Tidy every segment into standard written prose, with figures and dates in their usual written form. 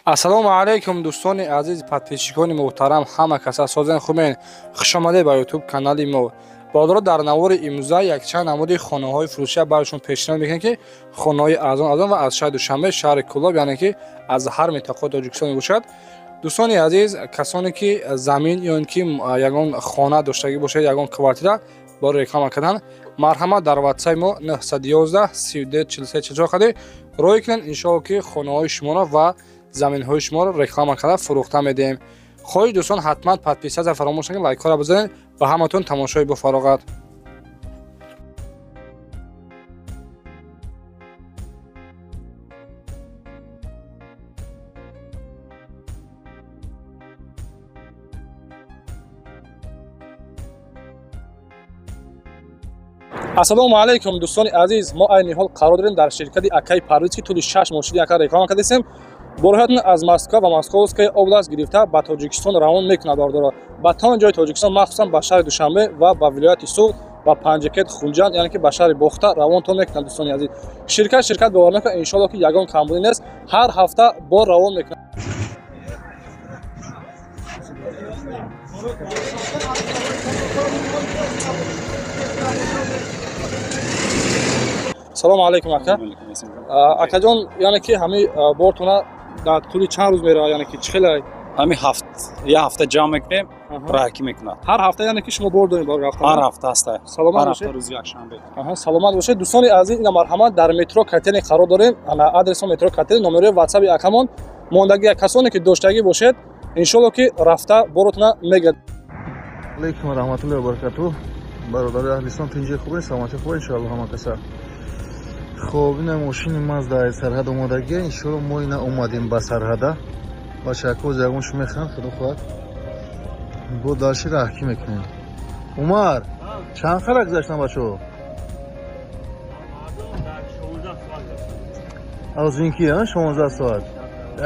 Ассалому алайкум, дӯстони азиз, подписчикони муҳтарам, ҳама каса созен, хубен? Хушомадед ба ютуб канали мо. Бародаро, дар навори имрӯза якчанд намуди хонаҳои фурӯшия барашон пешниҳод мекунем, ки хонаҳои арзон арзон ва аз шаҳри Душанбе, шаҳри Кӯлоб, яъне ки аз ҳар минтақаи Тоҷикистон мебошад. Дӯстони азиз, касоне ки замин ё ин ки ягон хона доштагӣ бошад, ягон квартира барои реклама кардан, марҳамат, дар ватсаи мо 911 32 43 44 қади рой кунед. Иншоалло, ки хонаҳои шуморо ва заминҳои шуморо реклама карда фурӯхта медиҳем. Хоҳиш, дӯстон, ҳатман подписаться фаромӯш накунед, лайкҳоро бизанед. Ба ҳаматон тамошои бофароғат. Ассалому алайкум, дӯстони азиз. Мо айни ҳол қарор дорем дар ширкати акаи Парвиз, ки тӯли 6 моҳ шуди ака реклама кардастем. Борҳоятон аз Москва ва Московская область гирифта ба Тоҷикистон равон мекунад. Бародаро, ба тамоми ҷои Тоҷикистон, махсусан ба шаҳри Душанбе ва ба вилояти Суғд, ба Панҷакент, Хунҷанд, яъне ки ба шаҳри Бохта равонтон мекунад. Дӯстони азиз, ширкат бовар накунад, иншоалло, ки ягон камбудӣ нест, ҳар ҳафта бор равон мекунад. Салому алайкум, ака. Акаҷон, яъне ки ҳамаи бортона дар тӯли чанд рӯз меравад, яъне ки чӣ хеле? Ҳамин ҳафт як ҳафта ҷамъ мекунем, раҳакӣ мекунад. Ҳар ҳафта, яъне ки шумо бор доред бор рафтан? Ҳар ҳафта ҳаста. Саломат Ҳар бошед. ҳафта рӯзи якшанбе. Аҳа, саломат бошед. Дӯстони азиз, ина марҳамат, дар метро Котельный қарор дорем. Ана адреси метро Котельный, номерои ватсаби акамон мондагӣ. Касоне ки доштагӣ бошед, иншоалло, ки рафта боротона мегирад. Алейкум раҳматуллоҳи ва баракатуҳ. Бародарои аҳли ислом, тинҷи хубе, саломатӣ хубе, иншоалло, ҳама каса. Хоб, ина мошини Мазда аз сарҳад омодагия, иншоалло. Мо ина омадем ба сарҳада, бачаҳако ягон шо мехӯранд, худо хоҳад, бо дарши раҳкӣ мекунем. Умар, чанд қара гузаштан бачаҳо? Аз ин ки 16 соат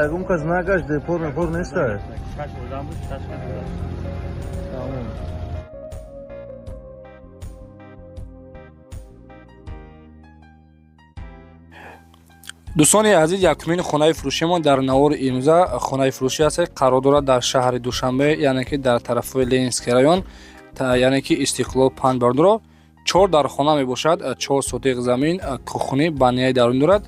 ягон кас нагашт, депор мепор нестай. Тамом. Дӯстони азиз, якумин хонаи фурӯшимон дар навори имрӯза хонаи фурӯшӣ аст, қарор дорад дар шаҳри Душанбе, яъне ки дар тарафҳои Ленинский район, яъне ки Истиқлол 5. Бародаро, чор дар хона мебошад, 4 сотиқ замин, кухни, баняи дарун дорад.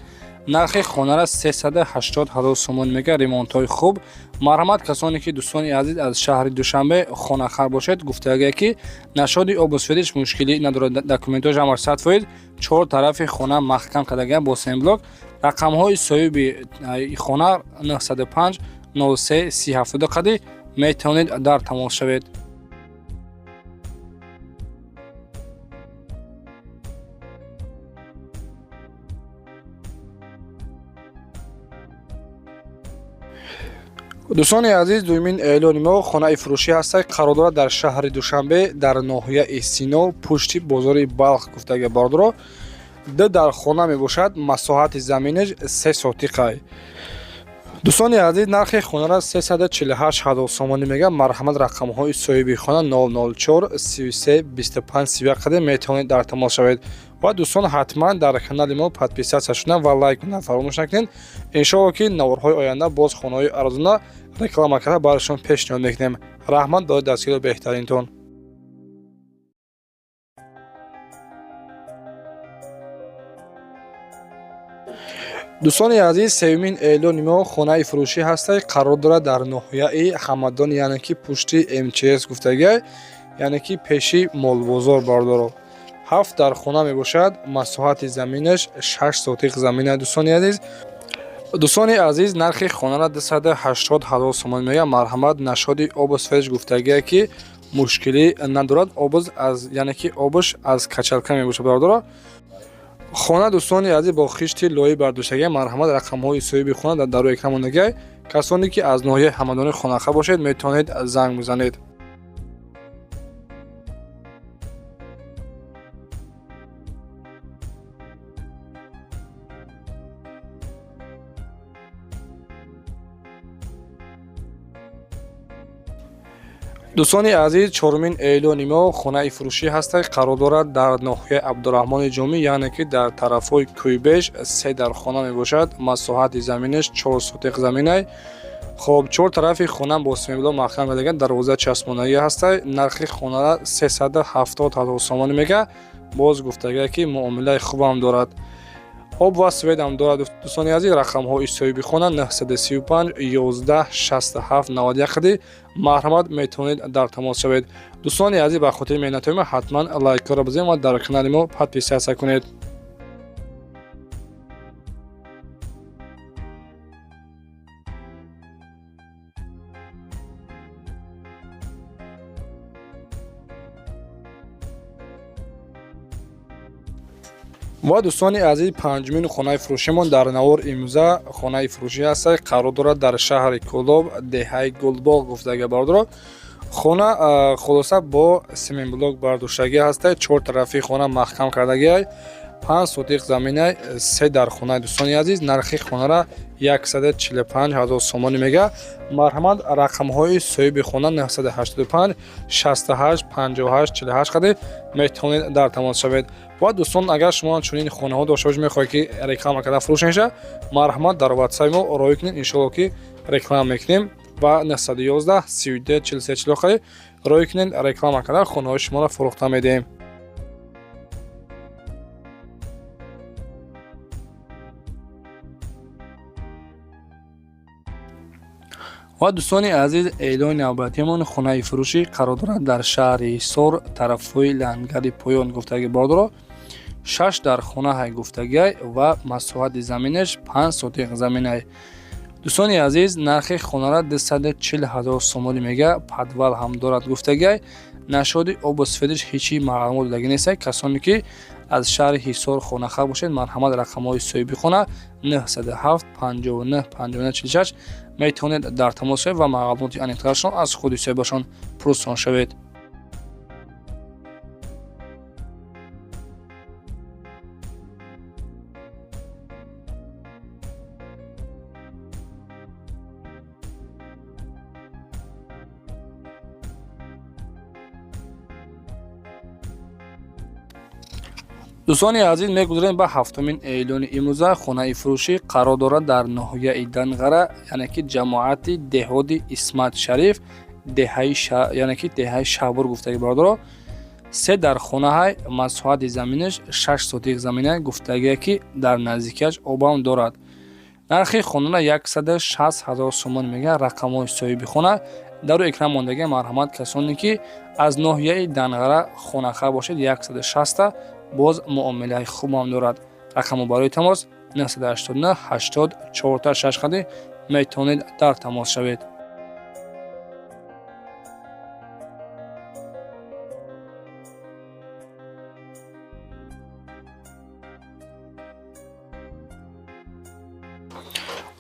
Нархи хонара 380 ҳазор сомон мега, ремонтҳои хуб. Марҳамат, касоне ки, дӯстони азиз, аз шаҳри Душанбе хонахар бошед. Гуфтагие ки нашоди обу светиш мушкилӣ надорад, документҳояш ҳамаш 100%. Чор тарафи хона маҳкам кардагиам бо семблок. Рақамҳои соҳиби хона 905 03 30 қади метавонед дар тамос шавед. Дӯстони азиз, дуюмин эълони мо хонаи фурӯшӣ ҳастад, қарор дорад дар шаҳри Душанбе, дар ноҳияи Сино, пушти бозори Балх гуфтага. Бародаро, ду дар хона мебошад, масоҳати заминаш 3 сотиқай. Дӯстони азиз, нархи хонара 348 ҳазор сомонӣ мегӯяд. Марҳамат, рақамҳои соҳиби хона 004 33 25 31 қади метавонед дар тамос шавед. Ва дӯстон, ҳатман дар канали мо подписаться шудан ва лайк кундан фаромӯш накунед. Иншоалло, ки наворҳои оянда боз хонаҳои арзона реклама карда барашон пешниҳод мекунем. Раҳмат барои дастгирии беҳтаринтон. Дӯстони азиз, сеюмин эълони мо хонаи фурӯшӣ ҳастад, қарор дорад дар ноҳияи Ҳамадон, яъне ки пушти МЧС гуфтагиай, яъне ки пеши молбозор. Бародаро, ҳафт дар хона мебошад, масоҳати заминаш 6 сотиқ замина. Дӯстони азиз, нархи хонара 280 ҳазор сомон мегӯяд. Марҳамат, нашоди обу светиш гуфтагие ки мушкилӣ надорад, обуз аз, яъне ки обуш аз качалка мебошад. Бародаро, хона, дӯстони азиз, бо хишти лоӣ бардоштагия. Марҳамат, рақамҳои соҳиби хона дар дарои экран мондагиай. Касоне ки аз ноҳияи Ҳамадони хонаха бошед, метавонед занг бизанед. Дӯстони азиз, чорумин эълони мо хонаи фурӯшӣ ҳаста, қарор дорад дар ноҳияи Абдураҳмони Ҷомӣ, яъне ки дар тарафҳои Кӯйбеш, се дар хона мебошад. Масоҳати заминаш 4 сотиқ заминай. Хоб, чор тарафи хона бо семблок маҳкам кардаган, дарвоза часпонагӣ ҳаста. Нархи хонара 370 ҳазор сомонӣ мега. Боз гуфтага, ки муомилаи хубам дорад, об ва свет ам дорад. Дӯстони азиз, рақамҳои соҳиби хона 935 11 67 91, марҳамат, метавонед дар тамос шавед. Дӯстони азиз, ба хотири меҳнатҳои мо ҳатман лайкҳоро бизанед ва дар канали мо подписаться кунед. Ва дӯстони азиз, панҷумин хонаи фурӯшимон дар навор имрӯза хонаи фурӯшӣ ҳаста, қарор дорад дар шаҳри Кӯлоб, деҳаи Гулбоғ гуфтага. Бародаро, хона хулоса бо семенблок бардоштагӣ ҳаста, чор тарафи хона маҳкам кардагиай, 5 сотиқ заминай, се дар хонаи. Дӯстони азиз, нархи хонара 145 ҳазор сомонӣ мега. Марҳамат, рақамҳои соҳиби хона 985 68 58 48 қади метавонед дар тамос шавед. Ва дӯстон, агар шумо чунин хонаҳо дошта бошед, мехоҳед, ки реклама карда фурӯш меша, марҳамат, дар ватсаи мо роҳӣ кунед, иншоалло, ки реклама мекунем. Ва 911 32 43 40 қади роҳӣ кунед, реклама карда хонаҳои шуморо фурӯхта медиҳем. Ва дӯстони азиз, эълони навбатиамон хонаи фурӯшӣ қарор дорад дар шаҳри Ҳисор, тарафҳои Лангари Поён гуфтаги. Бордоро, шаш дар хонаҳай гуфтагиай ва масоҳати заминаш 5 сотиқ заминай. Дӯстони азиз, нархи хонара 240 ҳазор сомонӣ мега, подвал ҳам дорад гуфтагиай. Нашоди обу свет иш ҳечи маълумот додагӣ нестай. Касоне ки аз шаҳри Ҳисор хонахар бошед, марҳамат, рақамҳои соҳиби хона 907 59 59 46, метавонед дар тамос шавед ва маълумоти аниқтарашон аз худи соҳибашон пурсон шавед. Дӯстони азиз, мегузарем ба ҳафтумин эълони имрӯза. Хонаи фурӯшӣ қарор дорад дар ноҳияи Данғара, яъне ки ҷамоати деҳоти Исмат Шариф, деҳаи, яъне ки деҳаи Шаҳбур гуфтаги. Бародаро, се дар хонаҳай, масоҳати заминаш 6 сотиқ замина гуфтагие, ки дар наздикиаш обам дорад. Нархи хонара 160 ҳазор сомон мегӯяд. Рақамҳои соҳиби хона дар рӯи экран мондагия. Марҳамат, касоне ки аз ноҳияи Данғара хонахар бошед, 160, боз муомилаи хубам дорад. Рақамҳо барои тамос 989 80 4 6 қади, метавонед дар тамос шавед.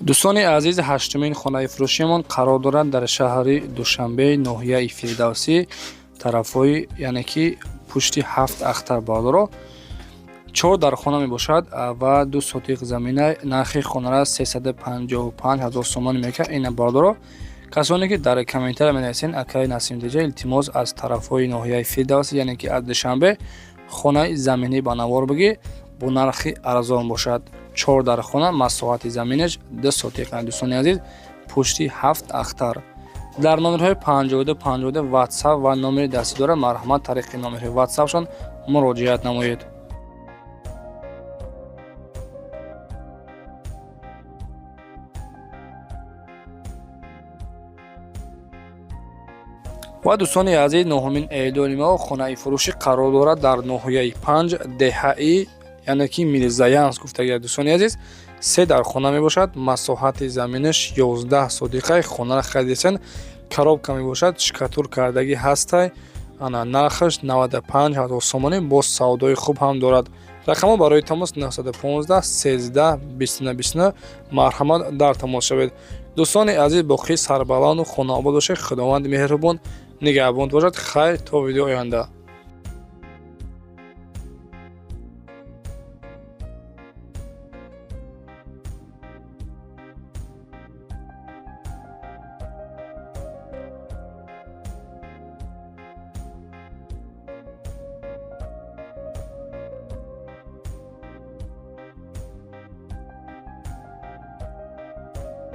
Дӯстони азиз, ҳаштумин хонаи фурӯшиамон қарор дорад дар шаҳри Душанбе, ноҳияи Фирдавсӣ, тарафҳои, яъне ки пушти Ҳафт Ахтар. Бародаро, чор дар хона мебошад ва 2 сотиқ замина. Нархи хонара 355 ҳазор сомонӣ мекард. Ина, бародаро, касоне ки дар комментария менависен: «Акаи Насимдиҷа, илтимос, аз тарафҳои ноҳияи Фирдавсӣ, яъне ки аз Душанбе, хонаи заминӣ ба навор бигӣ, бо нархи арзон бошад». Чор дар хона, масоҳати заминаш 2 сотиқ. Дӯстони азиз, пушти Ҳафт Ахтар, дар номерҳои 52 52 ватсап ва номери дастӣ дорад. Марҳамат, тариқи номерҳои ватсапшон муроҷиат намоед. Ва дӯстони азиз, нуҳумин эълони мо хонаи фурӯшӣ қарор дорад дар ноҳияи Панҷ, деҳаи, яъне ки Мирзаянск гуфтагия. Дӯстони азиз, се дар хона мебошад, масоҳати заминаш 11 сотиқай. Хонаро харидесен, коробка мебошад, штукатур кардагӣ ҳастай. Ана, нархаш 95 ҳазор сомонӣ, боз савдои хуб ҳам дорад. Рақамҳо барои тамос 915 13 29 29, марҳамат, дар тамос шавед. Дӯстони азиз, боқӣ сарбаланду хонаобод бошед. Худованди меҳрубон нигаҳбон бошад. Хайр, то видео оянда.